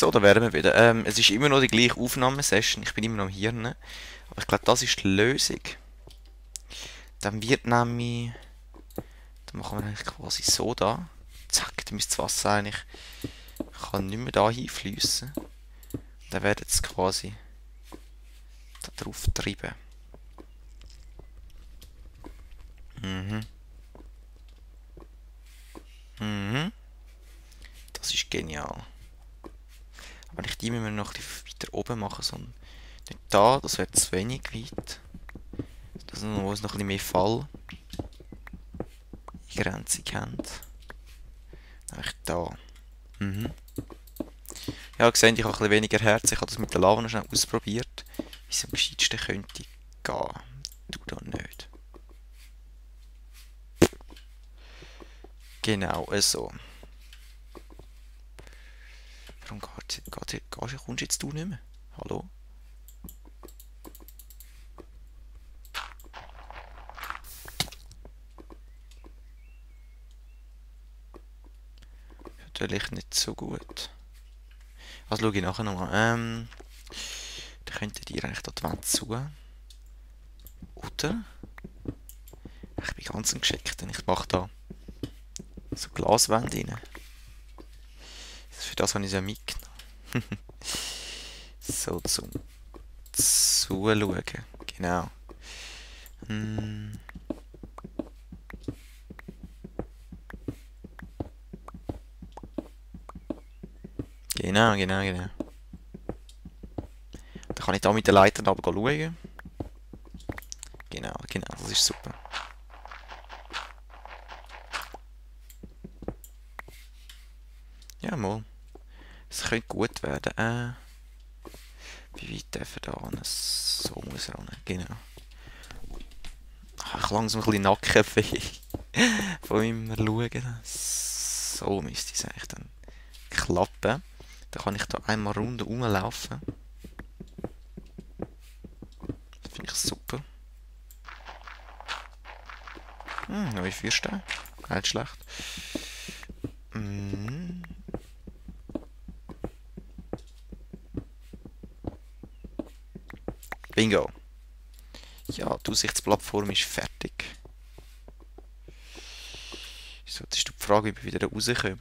So, da wären wir wieder. Es ist immer noch die gleiche Aufnahmesession. Ich bin immer noch am Hirn. Aber ich glaube, das ist die Lösung. Dann wird nämlich. Dann machen wir eigentlich quasi so da. Zack, dann müsste das Wasser eigentlich. Kann nicht mehr da hinfließen. Dann werden es quasi da drauf treiben. Mhm. Mhm. Das ist genial. Aber ich die müssen wir noch ein bisschen weiter oben machen, sondern nicht da, das wäre zu wenig weit. Das wo es noch ein bisschen mehr Fallgrenzung haben. Eigentlich da. Mhm. Ja, gesehen, ich habe ein bisschen weniger Herz. Ich habe das mit der Lava noch schnell ausprobiert, wie es am gescheitsten könnte gehen. Du da nicht. Genau, so. Warum kommst jetzt du nicht mehr? Hallo? Natürlich nicht so gut. Also schaue ich nachher nochmal. Dann könntet ihr eigentlich da die Wand zu. Oder? Ich bin ganz geschickt, denn ich mache da so Glaswände rein. Für das habe ich es ja mitgenommen. So zum Zuschauen. Genau. Genau, genau, genau. Dann kann ich da mit den Leitern aber schauen. Genau, genau, das ist super. Ja, mal. Es könnte gut werden. Wie weit darf er da ran? So muss er ran. Genau. Ich langsam ein bisschen Nackenweh. Von immer schauen. So müsste es eigentlich dann klappen. Dann kann ich da einmal rund rumlaufen. Das finde ich super. Neue Feuersteine. Nicht schlecht. Bingo. Ja, die Aussichtsplattform ist fertig. So, das ist die Frage, wie wir wieder rauskommen.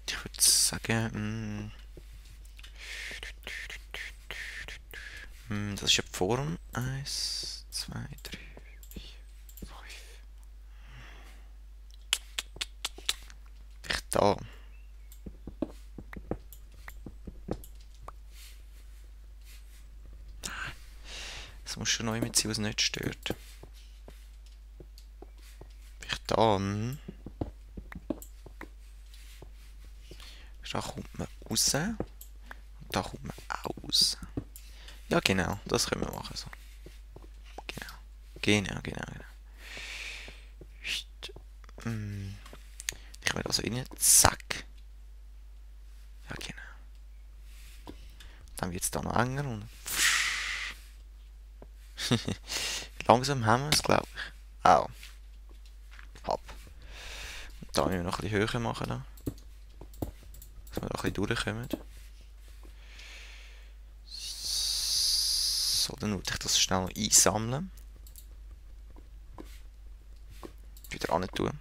Ich würde sagen, das ist ja die Form. 1, 2, 3, 4, 5. Vielleicht da. Das muss schon noch jemand sein, was nicht stört. Vielleicht da. Da kommt man raus. Und da kommt man auch raus. Ja, genau. Das können wir machen. So. Genau. Genau, genau, genau. Ich will also rein. Zack. Ja, genau. Dann wird es da noch enger und langsam haben wir es, glaube ich. Au. Hopp. Und da müssen wir noch ein bisschen höher machen. Da. Dass wir da ein bisschen durchkommen. So, dann würde ich das schnell noch einsammeln. Wieder an tun.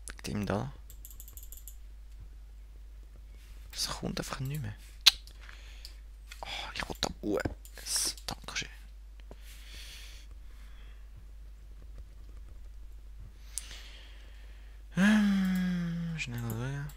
Mit dem da. Das kommt einfach nicht mehr. Oh, ich will da Dankeschön. Schnell schauen.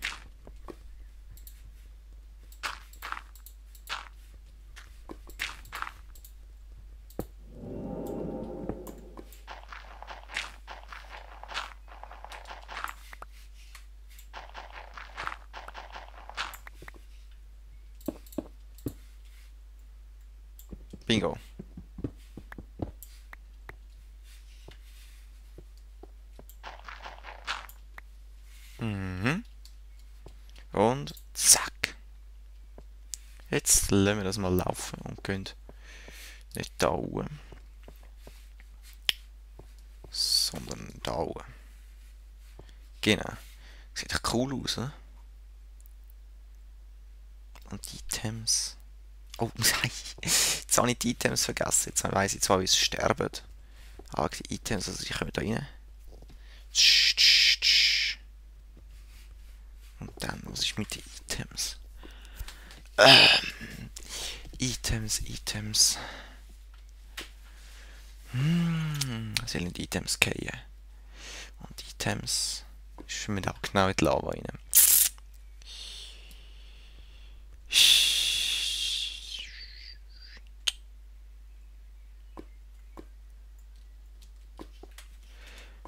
Bingo. Und zack. Jetzt lassen wir das mal laufen und gehen nicht da oben, sondern da oben. Genau. Sieht echt cool aus, oder? Und die Items. Oh nein, jetzt habe ich die Items vergessen. Jetzt weiss ich zwar, wie sie sterben. Aber die Items, also die kommen da rein. Und dann, was ist mit den Items? Items. Sollen die Items gehen? Und Items schwimmen da genau in die Lava rein.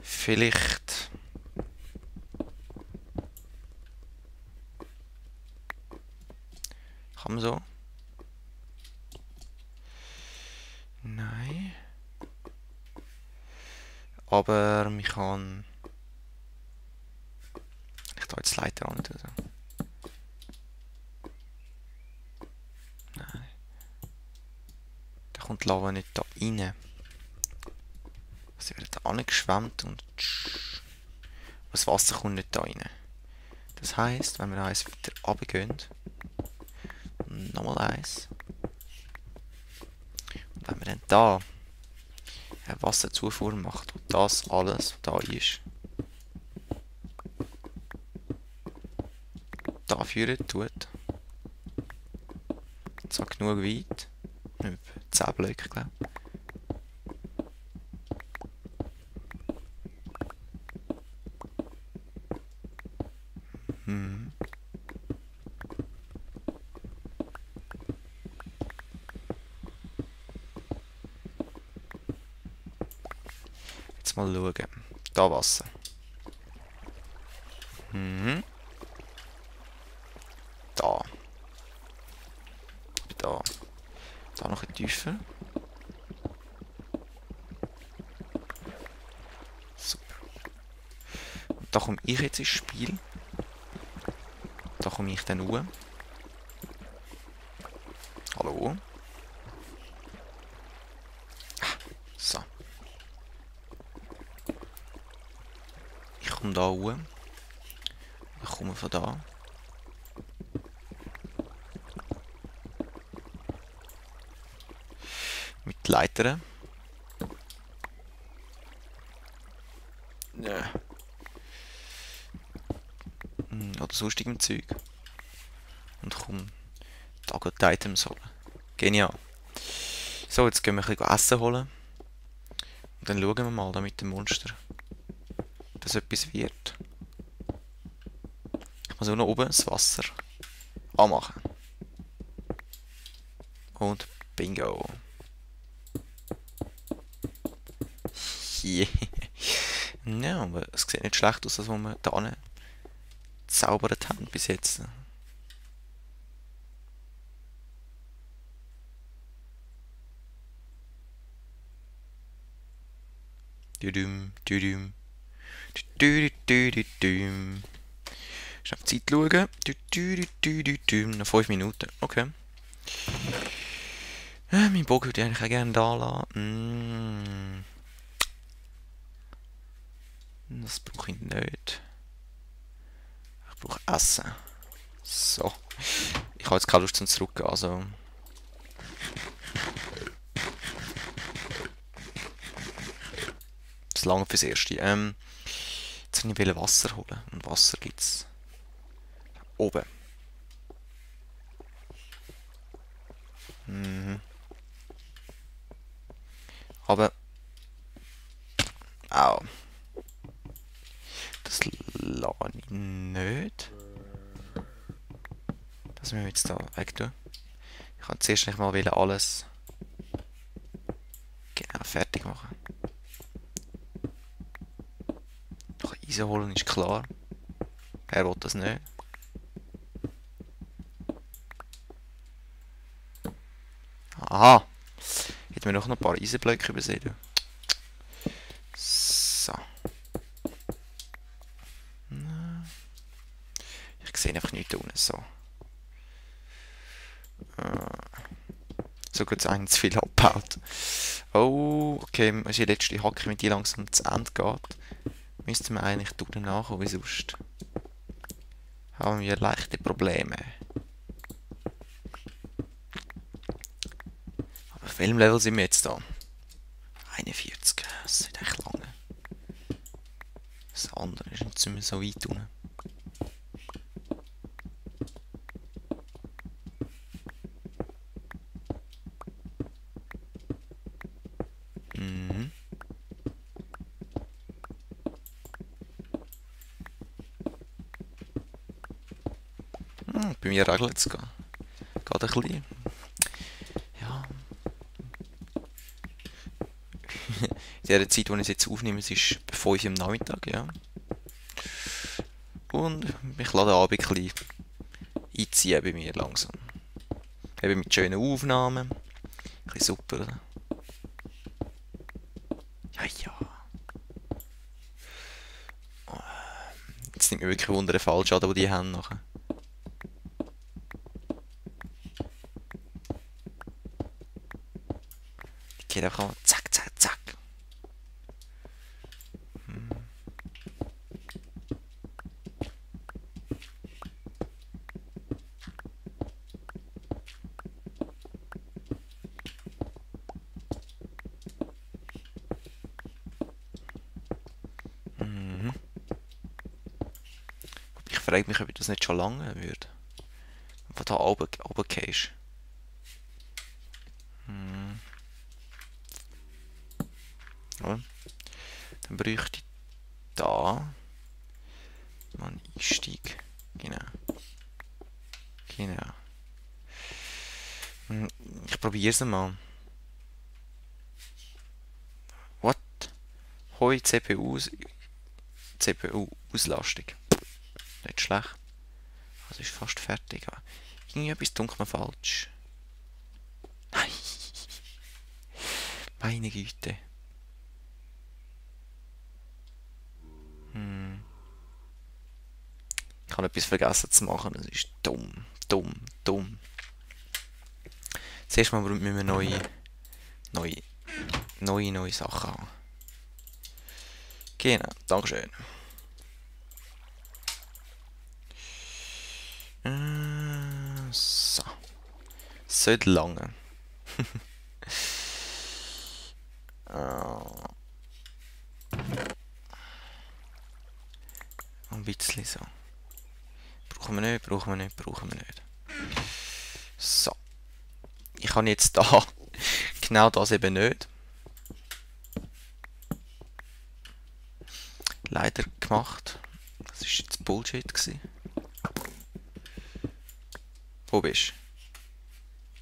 Vielleicht. Kann man so? Nein. Aber man kann. Ich da jetzt Leiter an. Also. Nein. Da kommt die Lava nicht da rein. Sie wird da angeschwemmt und das Wasser kommt nicht da rein. Das heisst, wenn wir eins weiter runtergehen, nochmal eins, und wenn wir dann da eine Wasserzufuhr macht, und das alles, was da ist, da führen tut, zwar genug weit, etwa 10 Blöcke, glaube ich. Jetzt mal schauen. Da Wasser. Da. Da. Da noch ein tiefer. Super. Und da komme ich jetzt ins Spiel. Da komme ich dann hoch. Hallo. So. Ich komme da hoch. Ich komme von da. Mit Leitern. Ja. Oder sonstigem Zeug. Und komm da die Items holen. Genial. So, jetzt gehen wir ein bisschen Essen holen. Und dann schauen wir mal da mit dem Monster, dass etwas wird. Ich muss auch noch oben das Wasser anmachen. Und bingo. Yeah. Ja, aber es sieht nicht schlecht aus, als was wir da gezaubert haben bis jetzt. Düdüm, düdüm. Düdüm. Schnell auf die Zeit schauen. Noch 5 Minuten. Okay. Mein Bogen würde ich eigentlich auch gerne da lassen. Das brauche ich nicht. Ich brauche Essen. So. Ich habe jetzt keine Lust zum Zurückgehen, also. Das lange fürs Erste. Jetzt will ich Wasser holen. Und Wasser gibt es oben. Aber. Au. Das lasse ich nicht. Das müssen wir jetzt da weg tun. Ich kann zuerst nicht mal alles genau fertig machen. Noch Eisen holen ist klar. Wer will das nicht? Aha! Hätten wir noch ein paar Eisenblöcke übersehen. So. Ich sehe einfach nichts da unten. So. So gut es eigentlich zu viel abgebaut. Oh, okay, das ist die letzte Hacke, wenn die langsam zu Ende geht. Müssten wir eigentlich nachkommen, wie sonst. haben wir leichte Probleme. Aber auf welchem Level sind wir jetzt da? 41, das ist echt lange. Das andere ist nicht mehr so weit unten. Bei mir regelt es gerade ein bisschen. Ja. In der Zeit, wo ich es jetzt aufnehme, es ist 5 Uhr am Nachmittag, ja. Und ich lasse den Abend ein bisschen einziehen bei mir langsam. Eben mit schönen Aufnahmen. Ein bisschen super, oder? Ja, ja. Jetzt nimmt mich wirklich Wunder, den Fallschaden, den die haben nachher. Die geht einfach zack, zack, zack. Ich frage mich, ob ich das nicht schon lange würde. Von da oben gehst. Ja. Dann bräuchte ich da mal einen Einstieg. Genau. Genau. Ich probiere es mal. What? Hoi CPU-Auslastung. Nicht schlecht. Also ist fast fertig. Aber irgendwie etwas dunkelt mir falsch. Nein. Meine Güte. Ich habe etwas vergessen zu machen. Das ist dumm. Dumm. Zuerst mal müssen wir neue Sachen haben. Genau, Dankeschön. So. Sollte lange. Ein bisschen so. Brauchen wir nicht. So. Ich habe jetzt da genau das eben nicht. Leider gemacht. Das ist jetzt Bullshit gewesen. Wo bist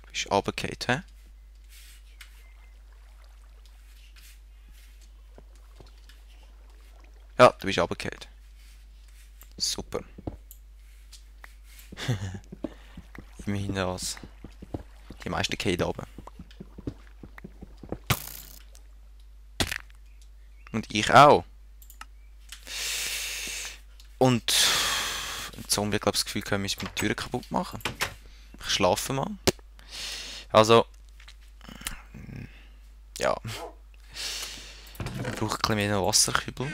du? Bist du runtergefallen, hä? Ja, du bist runtergefallen. Super. Immerhin das. Die meisten fallen da oben. Und ich auch. Und ein Zombie hat, glaube ich, das Gefühl, wir müssen die Türen kaputt machen. Ich schlafe mal. Also. Ja. Man braucht ein bisschen mehr Wasserkübel.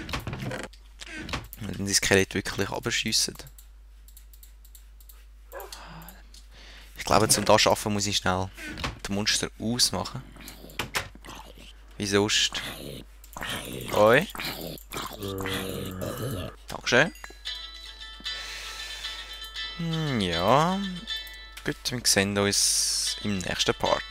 Wenn die Skelette wirklich abschiessen. Ich glaube, zum das schaffen muss ich schnell den Monster ausmachen. Wie sonst. Oi. Dankeschön. Ja. Gut, wir sehen uns im nächsten Part.